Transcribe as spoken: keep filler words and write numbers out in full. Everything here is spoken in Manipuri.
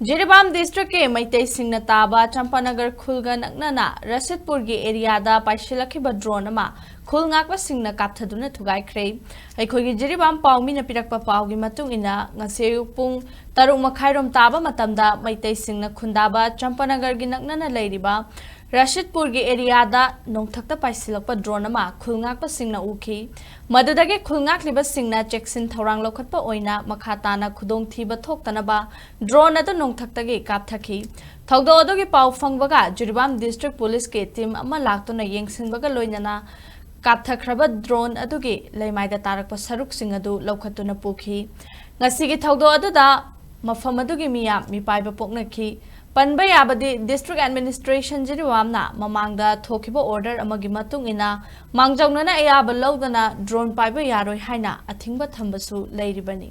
ꯖꯤꯔꯤꯕꯥꯝ ꯗꯤꯁꯇ꯭ꯔꯤꯛꯀꯤ ꯃꯩꯇꯩꯁꯤꯡꯅ ꯇꯥꯕ ꯆꯝꯄꯥꯅꯒꯔ ꯈꯨꯜꯒ ꯅꯛꯅꯅ ꯔꯁꯤꯗꯄꯨꯔꯒꯤ ꯑꯦꯔꯤꯌꯥꯗ ꯄꯥꯏꯁꯤꯜꯂꯛꯈꯤꯕ ꯗ꯭ꯔꯣꯟ ꯑꯃ ꯈꯨꯜ ꯉꯥꯛꯄꯁꯤꯡꯅ ꯀꯥꯞꯊꯗꯨꯅ ꯊꯨꯒꯥꯏꯈ꯭ꯔꯦ꯫ ꯑꯩꯈꯣꯏꯒꯤ ꯖꯤꯔꯤꯕꯥꯝ ꯄꯥꯎꯃꯤꯅ ꯄꯤꯔꯛꯄ ꯄꯥꯎꯒꯤ ꯃꯇꯨꯡ ꯏꯟꯅ, ꯉꯁꯤ ꯑꯌꯨꯛ ꯄꯨꯡ ꯇꯔꯨꯛ ꯃꯈꯥꯏꯔꯣꯝ ꯇꯥꯕ ꯃꯇꯝꯗ ꯃꯩꯇꯩꯁꯤꯡꯅ ꯈꯨꯟꯗꯥꯕ ꯆꯝꯄꯥꯅꯒꯔꯒꯤ ꯅꯛꯅꯅ ꯂꯩꯔꯤꯕ ꯔꯁꯤꯗꯄꯨꯔꯒꯤ ꯑꯦꯔꯤꯌꯥꯗ ꯅꯣꯡꯊꯛꯇ ꯄꯥꯏꯁꯤꯜꯂꯛꯄ ꯗ꯭ꯔꯣꯟ ꯑꯃ ꯈꯨꯜ ꯉꯥꯛꯄꯁꯤꯡꯅ ꯎꯈꯤ꯫ ꯃꯗꯨꯗꯒꯤ ꯈꯨꯜ ꯉꯥꯛꯂꯤꯕꯁꯤꯡꯅ ꯆꯦꯛꯁꯤꯟ ꯊꯧꯔꯥꯡ ꯂꯧꯈꯠꯄ ꯑꯣꯏꯅ ꯃꯈꯥ ꯇꯥꯅ ꯈꯨꯗꯣꯡꯊꯤꯕ ꯊꯣꯛꯇꯅꯕ ꯗ꯭ꯔꯣꯟ ꯑꯗꯨ ꯅꯣꯡꯊꯛꯇꯒꯤ ꯀꯥꯞꯊꯈꯤ꯫ ꯊꯧꯗꯣꯛ ꯑꯗꯨꯒꯤ ꯄꯥꯎ ꯐꯪꯕꯒ ꯖꯤꯔꯤꯕꯥꯝ ꯗꯤꯁꯇ꯭ꯔꯤꯛ ꯄꯨꯂꯤꯁꯀꯤ ꯇꯤꯝ ꯑꯃ ꯂꯥꯛꯇꯨꯅ ꯌꯦꯡꯁꯤꯟꯕꯒ ꯂꯣꯏꯅꯅ ꯀꯥꯞꯊꯈ꯭ꯔꯕ ꯗ꯭ꯔꯣꯟ ꯑꯗꯨꯒꯤ ꯂꯩꯃꯥꯏꯗ ꯇꯥꯔꯛꯄ ꯁꯔꯨꯛꯁꯤꯡ ꯑꯗꯨ ꯂꯧꯈꯠꯇꯨꯅ ꯄꯨꯈꯤ꯫ ꯉꯁꯤꯒꯤ ꯊꯧꯗꯣꯛ ꯑꯗꯨꯗ ꯃꯐꯝ ꯑꯗꯨꯒꯤ ꯃꯤꯌꯥꯝ ꯃꯤꯄꯥꯏꯕ ꯄꯣꯛꯅꯈꯤ꯫ ꯄꯟꯕ ꯌꯥꯕꯗꯤ, ꯗꯤꯁꯇ꯭ꯔꯤꯛ ꯑꯦꯗꯃꯤꯅꯤꯁꯇ꯭ꯔꯦꯁꯟ ꯖꯤꯔꯤꯕꯥꯝꯅ ꯃꯃꯥꯡꯗ ꯊꯣꯛꯈꯤꯕ ꯑꯣꯔꯗꯔ ꯑꯃꯒꯤ ꯃꯇꯨꯡ ꯏꯟꯅ ꯃꯥꯡꯖꯧꯅꯅ ꯑꯌꯥꯕ ꯂꯧꯗꯅ ꯗ꯭ꯔꯣꯟ ꯄꯥꯏꯕ ꯌꯥꯔꯣꯏ ꯍꯥꯏꯅ ꯑꯊꯤꯡꯕ ꯊꯝꯕꯁꯨ ꯂꯩꯔꯤꯕꯅꯤ꯫